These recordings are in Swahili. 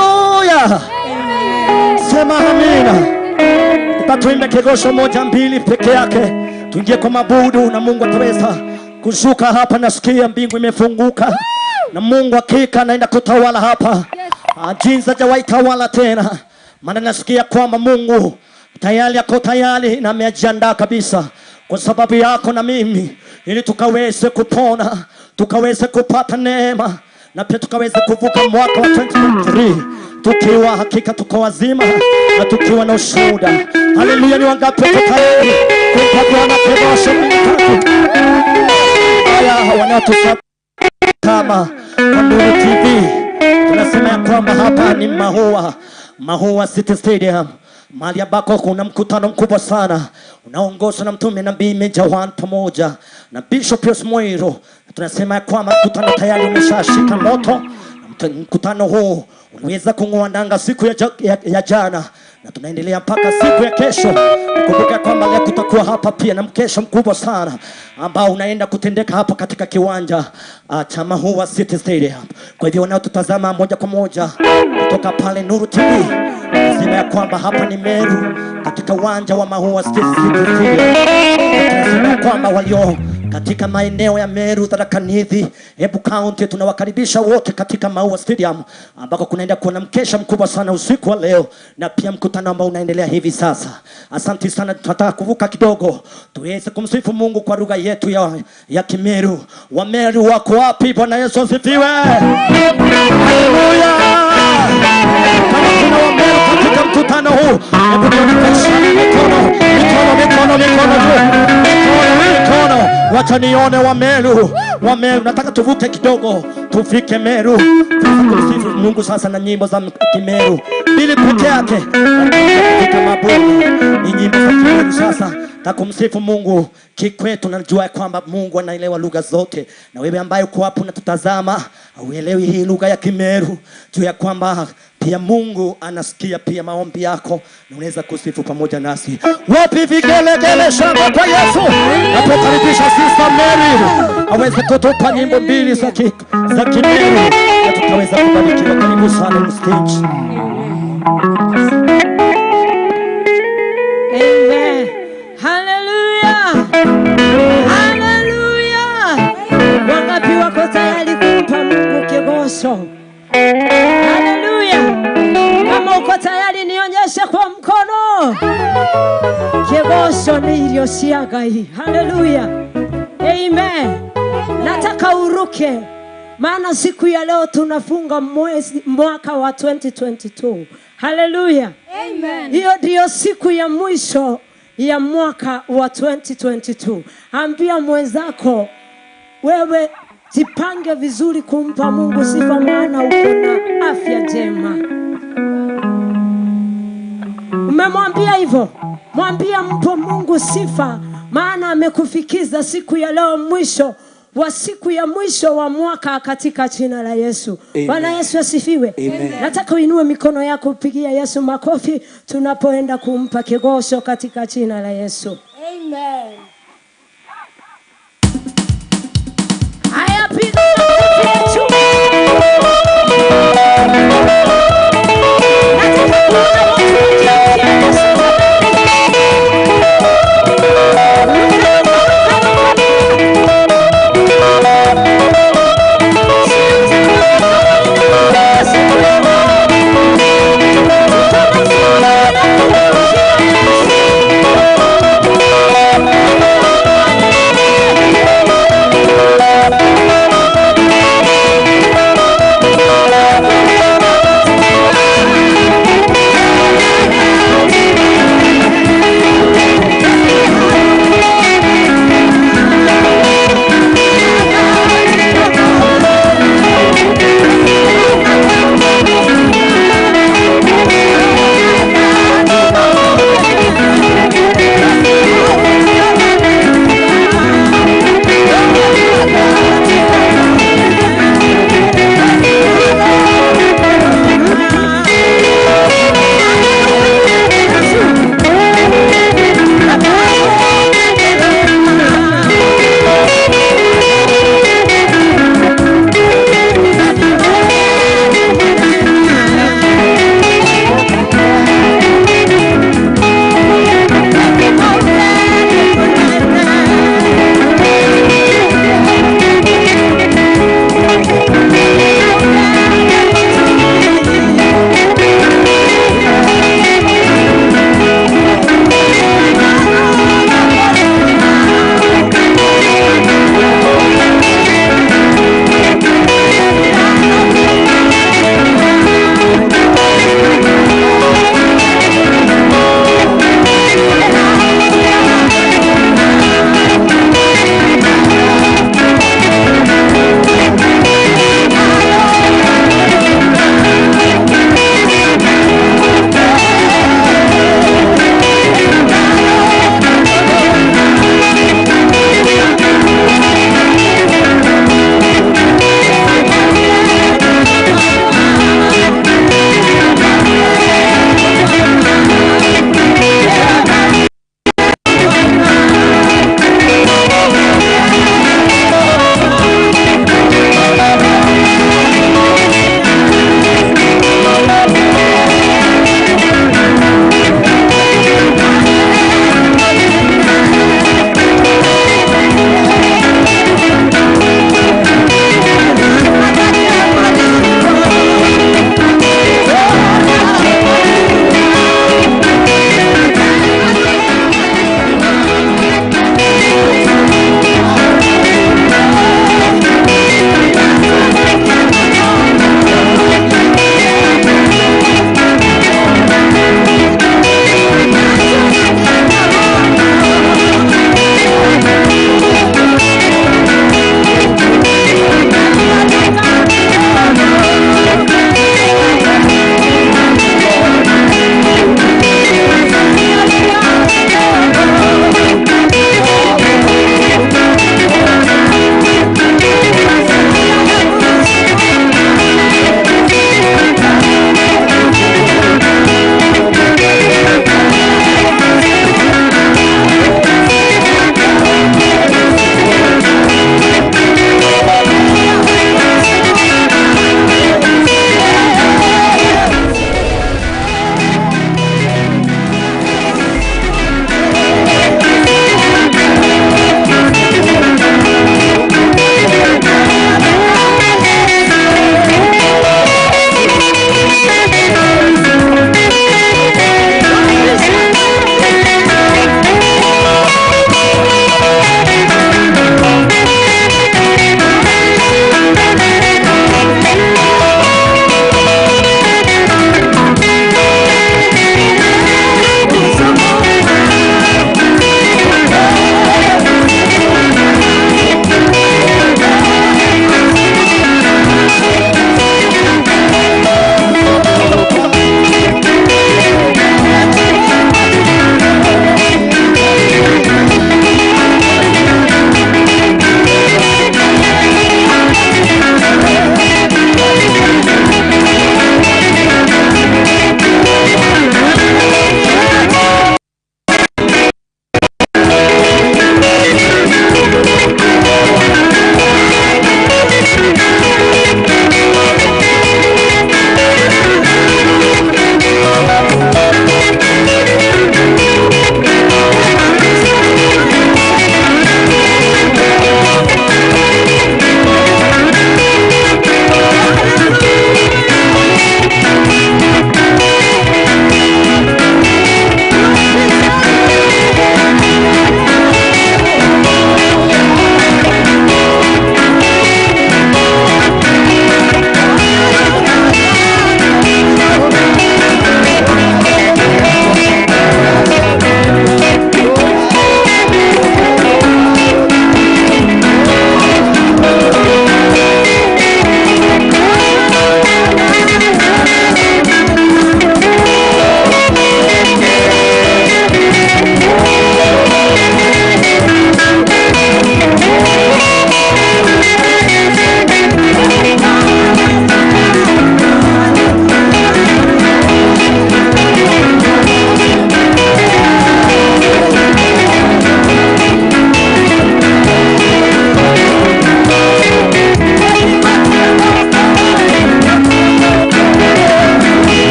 Haleluya. Sema amina. Tuimbe kegosho moja mbili peke yake, tuingie kwa mabudu na Mungu ataweza kushuka hapa. Nasikia mbingu imefunguka na Mungu hakika anaenda kutawala hapa. Jinsi hajawahi tawala tena, maana nasikia kwamba Mungu tayari ako tayari na amejiandaa kabisa kwa sababu yako na mimi, ili tukaweze kupona, tukaweze kupata neema na pia tukaweze kuvuka mwaka wa 2023 tukiwa hakika tuko wazima na tukiwa na ushuhuda. Haleluya. Ni wangapi wako tayari kumpa Bwana kegosho mitatu? Haya, wanaotutazama kwa Nuru TV, tunasema ya kwamba hapa ni Maua, Maua City Stadium, mahali ambako kuna mkutano mkubwa sana unaongozwa na mtume Nabii Major One pamoja na Bishop Pius Moiro. Tunasema ya kwamba mkutano tayari umeshashika moto. Mkutano huu uliweza kung'oa nanga siku ya jana na tunaendelea mpaka siku ya kesho. Kumbuka kwamba leo kutakuwa hapa pia na mkesho mkubwa sana ambao unaenda kutendeka hapa katika kiwanja cha Maua City Stadium. Kwa hivyo wanaotutazama moja kwa moja kutoka pale Nuru TV, tunasema ya kwamba hapa ni Meru katika uwanja wa Maua City Stadium. Tunasema ya kwamba walio katika maeneo ya Meru, Tharaka Nithi, Embu County, tunawakaribisha wote katika Maua Stadium ambako kunaenda kuwa na mkesha mkubwa sana usiku wa leo na pia mkutano ambao unaendelea hivi sasa. Asante sana. Tunataka kuvuka kidogo tuweze kumsifu Mungu kwa lugha yetu ya Kimeru. Wameru wako wapi? Bwana Yesu asifiwe. Haleluya. Kama kuna Wameru katika mkutano huu, hebu tuonyeshe mikono, mikono, mikono, mikono juu. Mikono, mikono. Wacha nione Wameru. Wameru, nataka tuvuke kidogo tufike Meru. Kumsifu Mungu sasa na nyimbo za Kimeru ili peke yake katika mabudu ni nyimbo za Kimeru sasa. Takumsifu Mungu kikwetu. Najua kwamba Mungu anaelewa lugha zote, na wewe ambaye uko hapo unatutazama hauelewi hii lugha ya Kimeru, jua ya kwamba pia Mungu anasikia pia maombi yako na unaweza kusifu pamoja nasi. Wapi vigelegele shangwe kwa Yesu? Napokaribisha Sister Mary aweze kutupa nyimbo mbili za Kimeru na tutaweza kubarikiwa. Karibu sana on stage. Amen. Hallelujah. Hallelujah. Wangapi wako tayari kumpa Mungu kegosho? Hallelujah. Kama uko tayari nionyeshe kwa mkono. Kegosho ni iliyosiaga hii. Hallelujah. Amen. Nataka uruke, maana siku ya leo tunafunga mwaka wa 2022. Hallelujah. Amen. Hiyo ndiyo siku ya mwisho ya mwaka wa 2022. Ambia mwenzako, wewe jipange vizuri kumpa Mungu sifa, maana uko na afya njema. Umemwambia hivyo? Mwambia mpo Mungu sifa, maana amekufikiza siku ya leo, mwisho wa siku ya mwisho wa mwaka, katika jina la Yesu. Bwana Yesu asifiwe. Nataka uinue mikono yako upigia Yesu makofi tunapoenda kumpa kegosho katika jina la Yesu. Amen. Haya, piga makofi yetu. Nataka kuona watu wakiamkia Yesu. Thank you.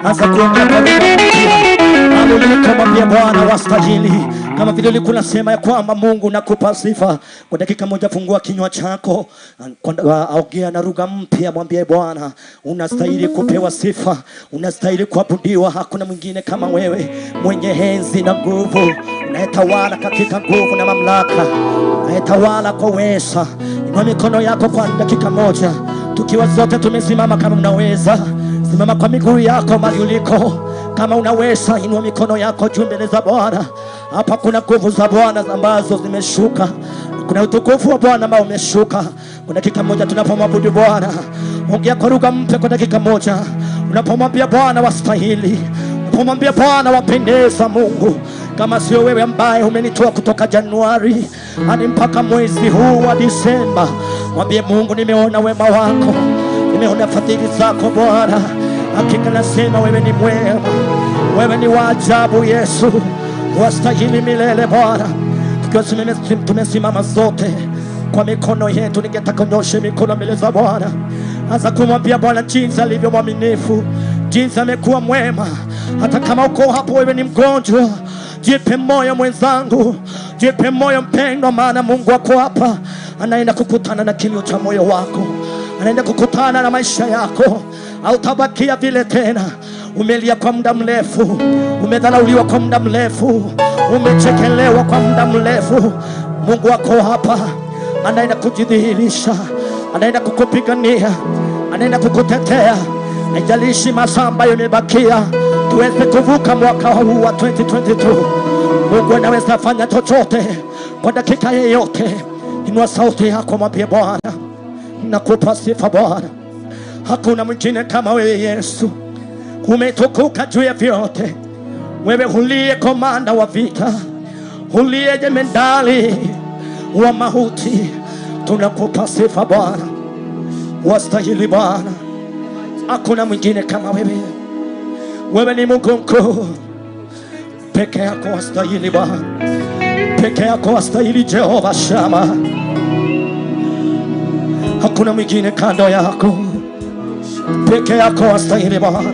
Anza kuongea kwa lugha mpya. Mwambie Bwana wastahili. Kama vile ulikuwa unasema ya kwamba Mungu nakupa sifa. Kwa dakika moja fungua kinywa chako, ongea na lugha mpya, mwambie Bwana unastahili kupewa sifa, unastahili kuabudiwa, hakuna mwingine kama wewe, mwenye enzi na nguvu, unayetawala katika nguvu na mamlaka, unayetawala kwa uweza. Inua mikono yako kwa dakika moja, tukiwa zote tumesimama. Kama unaweza simama kwa miguu yako mahali uliko. Kama unaweza inua mikono yako juu mbele za Bwana. Hapa kuna nguvu za Bwana ambazo zimeshuka. Kuna utukufu wa Bwana ambao umeshuka. Kuna dakika moja tunapomwabudu Bwana, ongea kwa lugha mpya kwa dakika moja. Unapomwambia Bwana wastahili, unapomwambia Bwana wapendeza Mungu. Kama sio wewe ambaye umenitoa kutoka Januari hadi mpaka mwezi huu wa Disemba, mwambie Mungu nimeona wema wako, nimeona fadhili zako Bwana. Hakika nasema wewe ni mwema, wewe ni wa ajabu Yesu, wastahili milele Bwana. Tukiwa tumesimama zote kwa mikono yetu, ningetaka unyoshe mikono mbele za Bwana. Anza kumwambia Bwana jinsi alivyo mwaminifu, jinsi amekuwa mwema. Hata kama uko hapo wewe ni mgonjwa, jipe moyo mwenzangu, jipe moyo mpendwa, maana Mungu wako hapa, anaenda kukutana na kilio cha moyo wako, anaenda kukutana na maisha yako. Hautabakia vile tena. Umelia kwa muda mrefu, umedharauliwa kwa muda mrefu, umechekelewa kwa muda mrefu. Mungu wako hapa, anaenda kujidhihirisha, anaenda kukupigania, anaenda kukutetea. Haijalishi masaa ambayo imebakia tuweze kuvuka mwaka huu wa 2022. Mungu anaweza fanya chochote kwa dakika yeyote. Inua sauti yako, mwambie Bwana nakupa sifa Bwana. Hakuna mwingine kama wewe Yesu. Umetukuka juu ya vyote. Wewe uliye komanda wa vita, uliye jemedali wa mauti, tunakupa sifa Bwana. Wastahili Bwana. Hakuna mwingine kama wewe. Wewe ni Mungu mkuu. Peke yako wastahili Bwana. Peke yako wastahili Jehova Shama. Hakuna mwingine kando yako. Peke yako wastahili Bwana.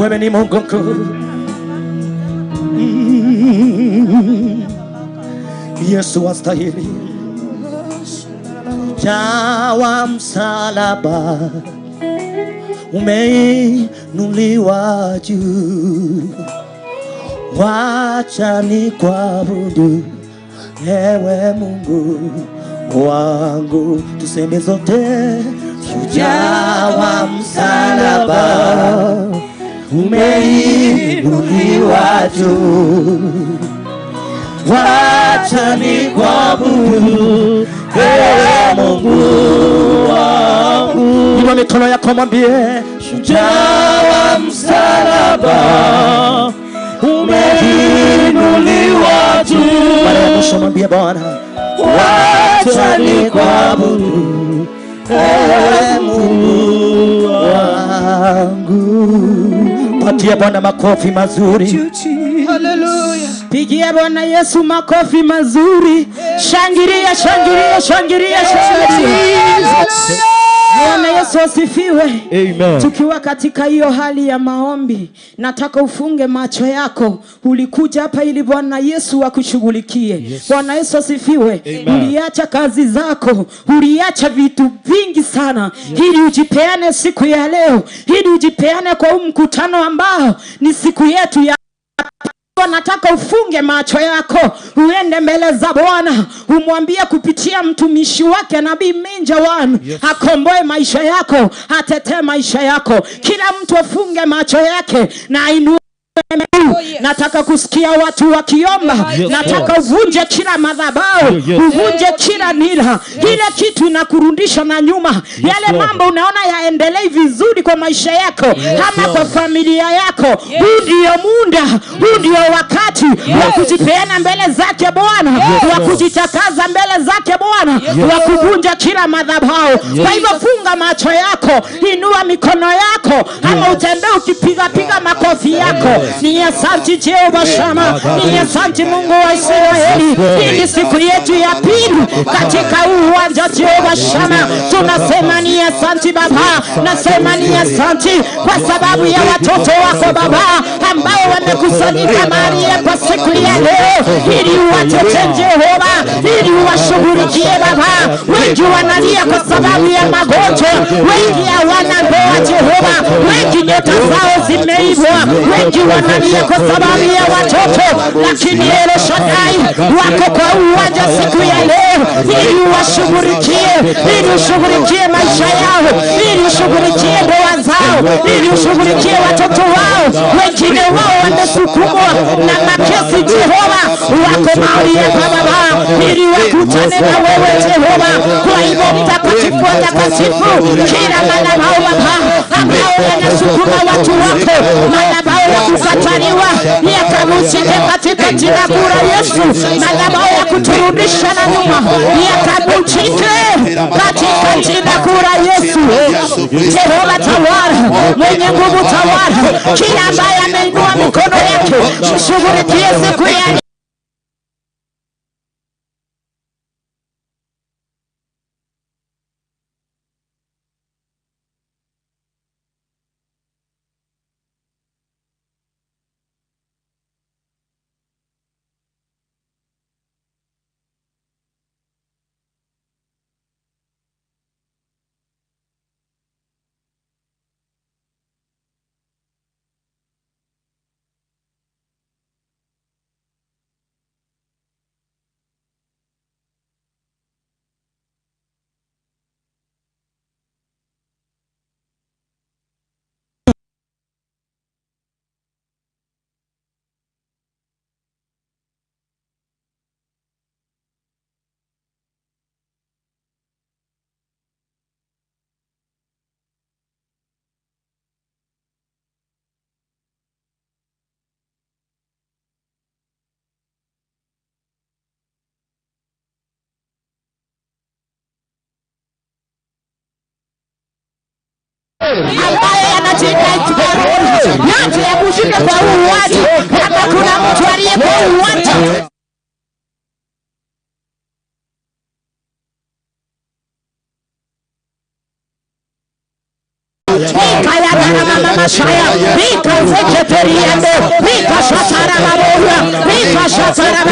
Wewe ni Mungu mkuu. Yesu wastahili. Jawa msalaba umeinuliwa juu, wacha nikuabudu ewe Mungu wangu. Tuseme zote, shujaa wa msalaba umeinuliwa juu, wacha nikuabudu ewe Mungu wangu. Inua mikono yako mwambie, shujaa wa msalaba umeinuliwa juu. Mara ya mwisho mwambie Bwana, wacha nikuabudu ewe Mungu wangu. Patia Bwana makofi mazuri. Hallelujah. Pigia Bwana Yesu makofi mazuri. Shangilia, shangilia, shangilia, shangilia. Bwana Yesu asifiwe. Amen. Tukiwa katika hiyo hali ya maombi, nataka ufunge macho yako. Ulikuja hapa ili Bwana Yesu akushughulikie. Yes. Bwana Yesu asifiwe. Uliacha kazi zako, uliacha vitu vingi sana, Yes. ili ujipeane siku ya leo, ili ujipeane kwa huu mkutano ambao ni siku yetu ya. Nataka ufunge macho yako, uende mbele za Bwana, umwambie kupitia mtumishi wake Nabii Minja One, Yes. akomboe maisha yako, atetee maisha yako. Kila mtu afunge macho yake na ainue. Yes. Nataka kusikia watu wakiomba. Yes, Nataka Lord. uvunje kila madhabahu, Yes, yes. uvunje kila nira, ile kitu inakurudisha na nyuma. Yale Lord. mambo unaona yaendelei vizuri kwa maisha yako, ama Lord. kwa familia yako. Huu ndio muda, huu ndio wakati wa kujipeana mbele zake Bwana, Yes, wa Lord. kujitakaza mbele zake Bwana, Yes. wa kuvunja kila madhabahu. Kwa hivyo funga macho yako, inua mikono yako, ama utembee ukipiga piga makofi yako. Ni asante Jehova Shama, ni asante Mungu wa Israeli. Hii ni siku yetu ya pili katika uwanja Jehova Shama. Tunasema ni asante Baba, nasema ni asante kwa sababu ya watoto wako Baba ambao wamekusanyika mahali hapa siku ya leo ili uwatetee Jehova, ili uwashughulikie Baba. Wengi wanalia kwa sababu ya magonjwa, wengi hawana ndoa Jehova, wengi nyota zao zimeibwa, wengi wanalia kwa sababu ya watoto, lakini El Shaddai wako kwa uwanja siku ya leo ili uwashughulikie, ili ushughulikie maisha yao, ili ushughulikie ndoa zao, ili ushughulikie watoto wao. Wengine wao wamesukumwa na makesi Jehova, wako mahali hapa Baba ili wakutane na wewe Jehova. Kwa hivyo Mtakatifu wa takatifu, kila madhabahu Baba ambao yanasukuma watu wako, madhabahu ya kukataliwa yakavunjike katika jina kuu la Yesu. Madhabahu ya kuturudisha na nyuma yakavunjike katika jina kuu la Yesu. Jehova tawala, mwenye nguvu tawala, kila ambaye ameinua mikono yake mshughulikie siku ya ambaye anajidai yote ya kushika kwa uwaji. Kama kuna mtu aliye kwa uwanja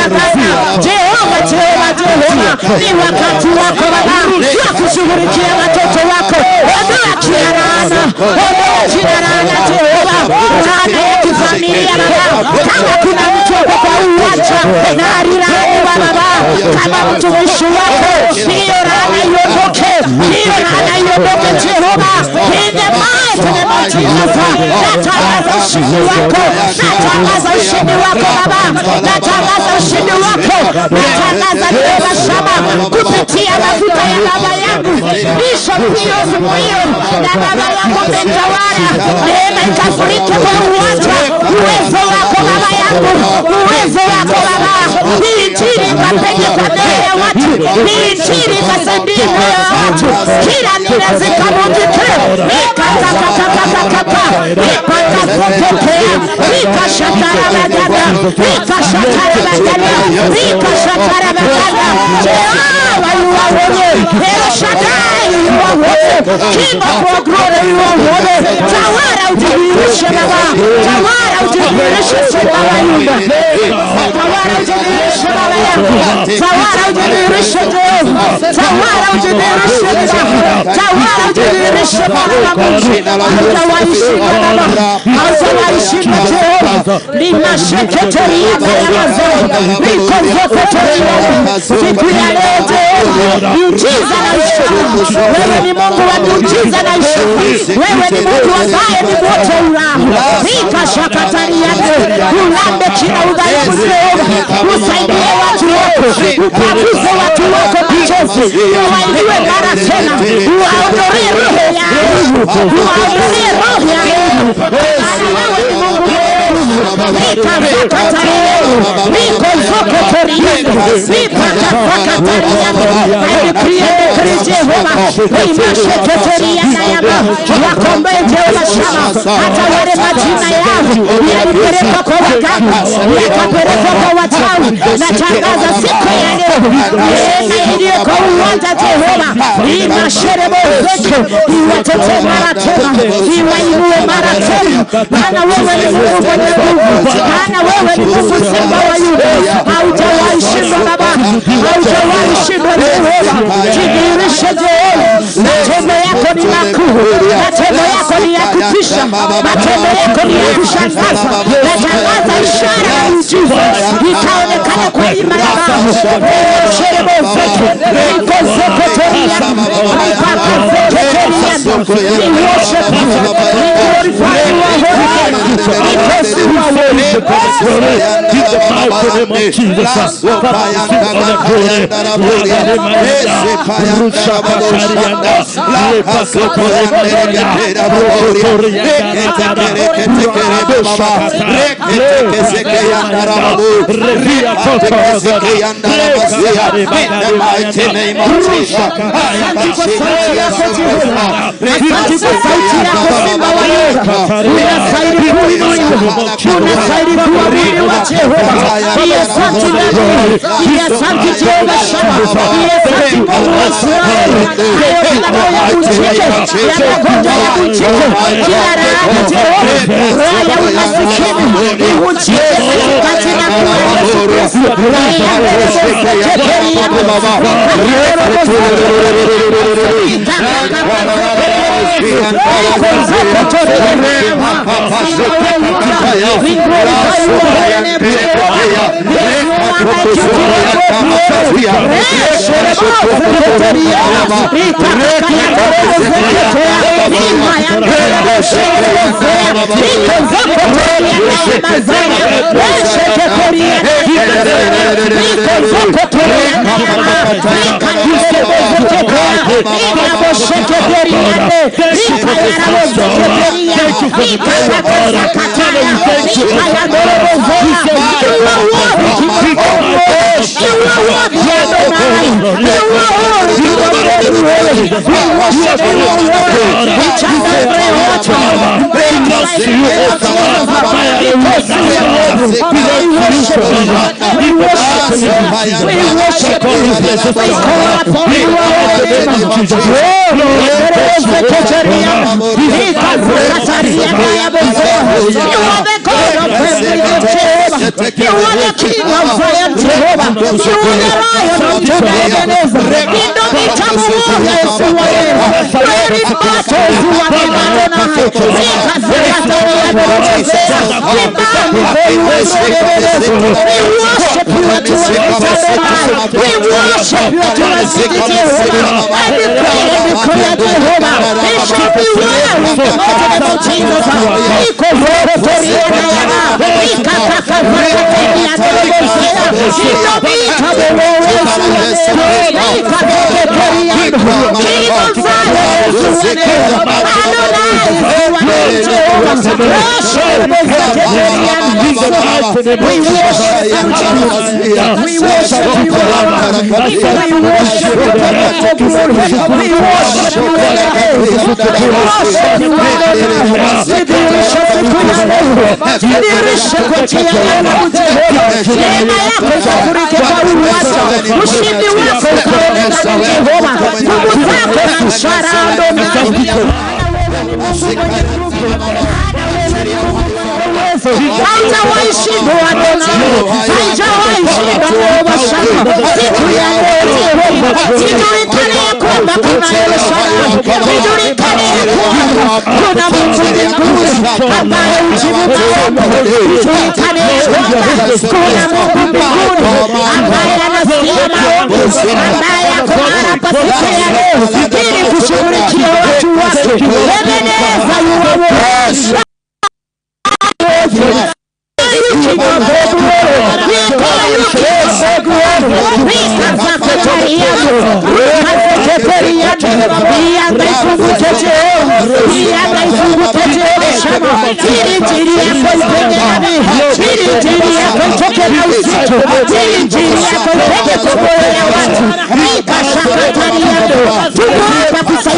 Jehova, Jehova, Jehova, ni wakati wako Baba wa kushughulikia watoto wako. Ondoa kila laana, ondoa kila laana Jehova, laana ya kifamilia Baba. Kama kuna mtu kwa uwanja na alilaaniwa Baba, kama mtumishi wako, hiyo laana iondoke, hiyo laana iondoke Jehova. In the mighty name of Jesus, natangaza ushindi wako, natangaza ushindi wako Baba, natangaza ushindi wako, natangaza Jehova Shama kupitia mafuta ya baba yangu Bishop Pius Muiru na baba yangu Mtawala, neema ikafurike kwa uwanja. Uwezo wako baba yangu, uwezo wako Baba, hii injili ikapenye kwa mioyo ya watu, hii injili ikasaidie mioyo ya watu, kila nira zikavunjike, ikatakatakakakaka, ipakazotokea, ikashatarabagada, ikashatarabagada, ikashatarabagada. Jehova you are worthy, El Shaddai you are worthy, King of all glory you are worthy. Tawala ujidhihirishe Baba, tawala ujidhihirishe Simba wa Yuda, tawala ujidhihirishe Baba yangu, tawala ujidhihirishe Jehova, tawala ujidhihirishe Baba, tawala ujidhihirishe Baba wa Mungu. Hautawaishinda Baba, hautawaishinda Jehova. Limasheketeria bayamazo, likozokoteria. Siku ya leo Jehova, miujiza na ishara. Wewe ni Mungu wa miujiza na ishara. Wewe ni Mungu ambaye ni moto ulao. Ikashakatariane, ulambe kila udhaifu Jehova. Usaidie watu wako, upanguze watu wako machozi, uwainue mara tena, uwaondolee roho ya aibu, uwaondolee roho ya aibu. Maana wewe ni Mungu I decree and declare worthy, Jehova. Wakombe Jehova Shama, hata wale majina yao yalipelekwa kwa waganga, yakapelekwa kwa wachawi. Natangaza siku ya leo neema iliyo kwa uwanja Jehova imasherebo zeke iwatetee mara tena, iwainue mara tena. Maana wewe ni Mungu mwenye nguvu, maana wewe ni Mungu Simba wa Yuda. Haujawahi shindwa Baba, haujawahi shindwa Jehova. Jidhihirishe Jehova, matendo yako ni makuu, matendo yako ni ya kutisha, matendo yako ni ya kushangaza. Natangaza ishara ya miujiza itaonekana kwa hii madhabahu. Sherebo zeke iko zeke toria ipaka zeke toria. We worship you, we glorify your holy name, because you are worthy. In the mighty name of Jesus, You are the King of Zion, Jehovah. You are the Lion of Judah, Ebenezer. Indomitable warriors you are there. Great in battles you are the Adonai. We bow before you, Ebenezer. We worship you at your Adonai. We worship you at your Jehovah. And we pray and declare, Jehovah, it shall be well with the mighty name of Jesus. Ushindi wako ukaonekane Jehova, nguvu zako na mshahara Adonai. Haijawahi shindwa Adonai, haijawahi shindwa Jehova Shama. Siku ya leo Jehova, sijulikane ya kwamba kuna El Shaddai, sijulikane ya kwamba kuna Mungu mbinguni ambaye hujibu maombi, sijulikane ya kwamba kuna Mungu mbinguni ambaye anasikia maombi, ambaye ako hapa siku ya leo ili kushughulikia watu wake. Ebeneza, you are worthy.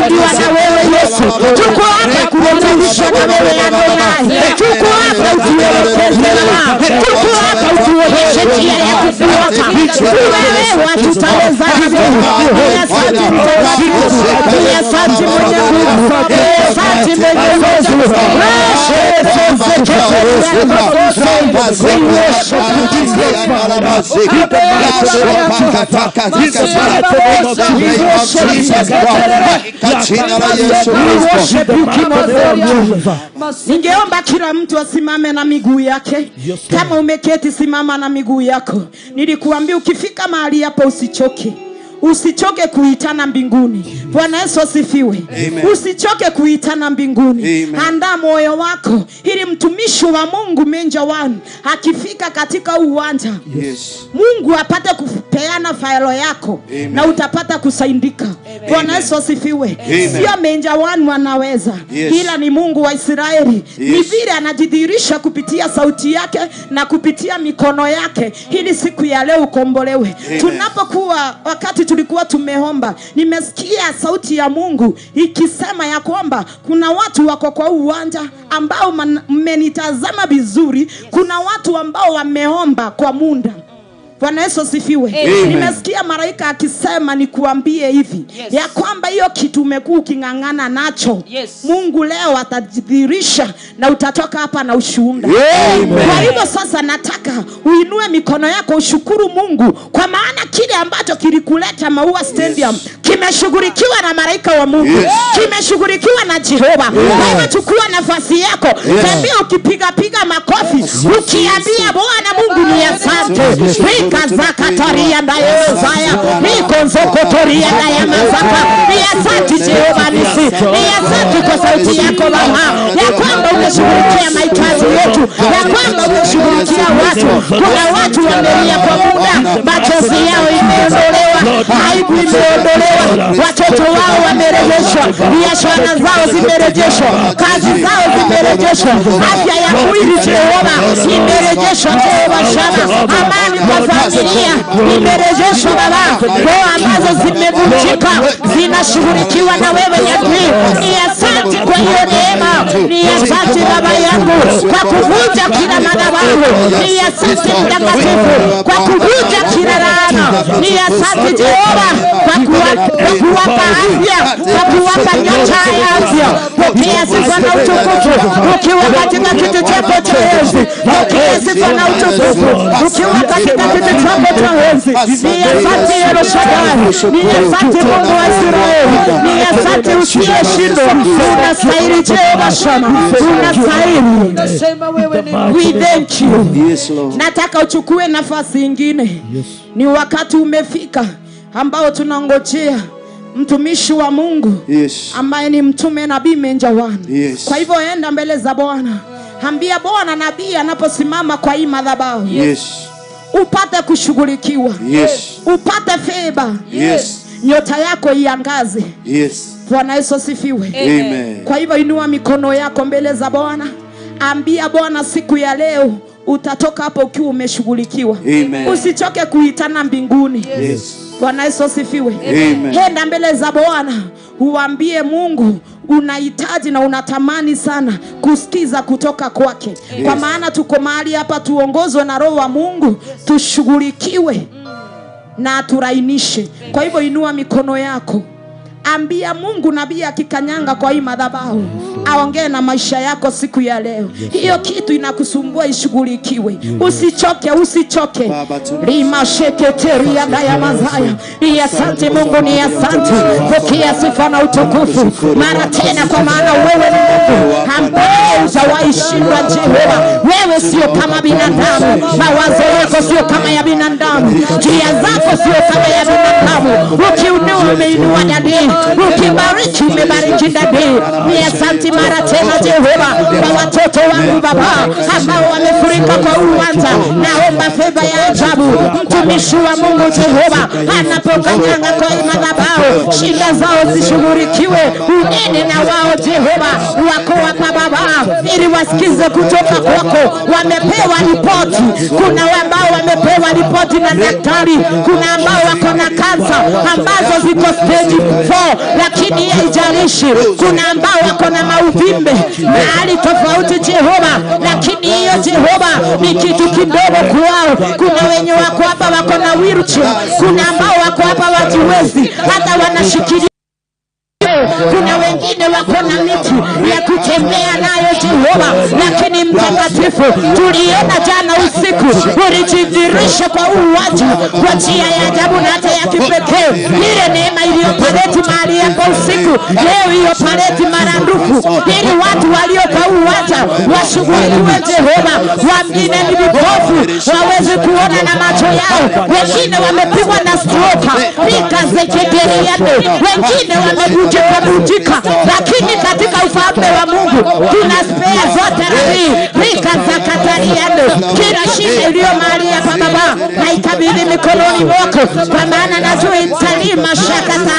kusaidiwa na wewe Yesu. Tuko hapa kurekebishwa na wewe Adonai. Tuko hapa utuelekeze Baba. Tuko hapa utuonyeshe njia ya kufuata. Wewe hatutaweza. Ni asante mtakatifu, ni asante mwenye nguvu, ni asante mwenye uwezo. Ningeomba kila mtu asimame na miguu yake. Kama umeketi simama na miguu yako. Nilikuambia ukifika mahali hapo usichoke. Usichoke kuitana mbinguni. Bwana Yesu asifiwe. Usichoke kuitana mbinguni. Andaa moyo wako ili mtumishi wa Mungu Menja One akifika katika uwanja, Mungu apate kupeana failo yako. Amen. Na utapata kusaidika. Bwana Yesu asifiwe. Sio Menja One wanaweza, ila ni Mungu wa Israeli. Ni vile anajidhihirisha kupitia sauti yake na kupitia mikono yake ili siku ya leo ukombolewe. Tunapokuwa wakati tulikuwa tumeomba, nimesikia sauti ya Mungu ikisema ya kwamba kuna watu wako kwa uwanja ambao mmenitazama vizuri. Kuna watu ambao wameomba kwa muda. Bwana Yesu asifiwe. Nimesikia malaika akisema nikuambie hivi, ya kwamba hiyo kitu umekuwa uking'ang'ana nacho, Mungu leo atadhihirisha na utatoka hapa na ushuhuda. Kwa hivyo sasa nataka uinue mikono yako ushukuru Mungu, kwa maana kile ambacho kilikuleta Maua Stadium kimeshughulikiwa na malaika wa Mungu, kimeshughulikiwa na Jehova. Kwa hivyo chukua nafasi yako, tembea ukipiga piga makofi, ukiambia Bwana Mungu ni asante. Zakatoria na Yesaya, Nikonzokotoria na Yamazaka. Ni asante Jehova nisi, ni asante kwa sauti yako Baba, ya kwamba umeshughulikia mahitaji yetu, ya kwamba umeshughulikia watu. Kuna watu wamelia kwa muda, machozi yao imeondolewa, aibu imeondolewa, watoto wao wamerejeshwa, biashara zao zimerejeshwa, kazi zao zimerejeshwa, afya ya mwili Jehova imerejeshwa. Jehova Shama, amani kwa familia imerejeshwa Baba. Ndoa ambazo zimevunjika zinashughulikiwa na wewe Yahweh. Ni asante kwa hiyo neema, ni asante Baba yangu kwa kuvunja kila madhabahu, ni asante Mtakatifu kwa kuvunja kila laana, ni asante Jehova kwa kuwapa afya, kwa kuwapa nyota ya afya. Pokea sifa na utukufu ukiwa katika kiti chako cha enzi, pokea sifa na utukufu ukiwa katika kiti chako cha enzi. Ni asante Yerusalemu, ni asante Mungu wa Israeli, ni asante usiyeshindwa. Unastahili Jehova Shama, unastahili. We thank you. Yes, Lord. Nataka uchukue nafasi nyingine. Ni wakati umefika ambao tunangojea mtumishi wa Mungu, ambaye ni mtume nabii Menja One. Kwa hivyo enda mbele za Bwana, ambia Bwana nabii anaposimama kwa hii madhabahu, upate kushughulikiwa, upate favor, nyota yako iangaze. Bwana Yesu asifiwe. Amen. Kwa hivyo inua mikono yako mbele za Bwana, ambia Bwana siku ya leo utatoka hapo ukiwa umeshughulikiwa. Usichoke kuitana mbinguni. Bwana Yesu asifiwe. Enda mbele za Bwana uambie Mungu unahitaji na unatamani sana kusikiza kutoka kwake. Kwa maana tuko mahali hapa tuongozwe na Roho wa Mungu, tushughulikiwe na turainishe. Kwa hivyo inua mikono yako, ambia Mungu nabii akikanyanga kwa hii madhabahu aongee na maisha yako siku ya leo. Hiyo kitu inakusumbua ishughulikiwe. Usichoke, usichoke. Lima sheketeria na ya mazaya. Ni asante Mungu, ni asante. Pokea sifa na utukufu mara tena, kwa maana wewe ni Mungu ambaye hujawahi shindwa. Jehova, wewe sio kama binadamu, mawazo yako sio kama ya binadamu, njia zako sio kama ya binadamu. Ukiinua umeinua dadi, ukibariki umebariki dadi. Ni asante mara tena Jehova kwa watoto wangu Baba ambao wamefurika kwa uwanja. Naomba favor ya ajabu mtumishi wa Mungu Jehova anapokanyanga kwa madhabahu, shida zao zishughulikiwe, unene na wao Jehova. Wako hapa Baba ili wasikize kutoka kwako. Wamepewa ripoti, kuna ambao wamepewa ripoti na daktari, kuna ambao wako na kansa ambazo ziko stage 4, leo, lakini haijalishi. Kuna ambao wako na mauvimbe mahali tofauti Jehova, lakini hiyo Jehova ni kitu kidogo kwao. Kuna wenye wako hapa wako na wheelchair, kuna ambao wako hapa wajiwezi, hata wanashikilia. Kuna wengine wako na miti ya kutembea nayo Jehova, lakini Mtakatifu, tuliona jana usiku ulijidhihirisha kwa uwaji kwa njia ya ajabu na hata ya kipekee. Ile neema iliyopaleti mahali yako usiku, leo hiyo paleti maradufu, ili watu walio kwa uwanja washughulikiwe Jehova. Wengine ni vipofu, waweze kuona na macho yao, wengine wamepigwa na stroke rikazekederiane, wengine wamevunjika, lakini katika ufalme wa Mungu tuna spea zote rabii rika za katariano. Kila shida iliyo mahali hapa Baba, naikabidhi mikononi mwako, kwa maana najua italima shaka.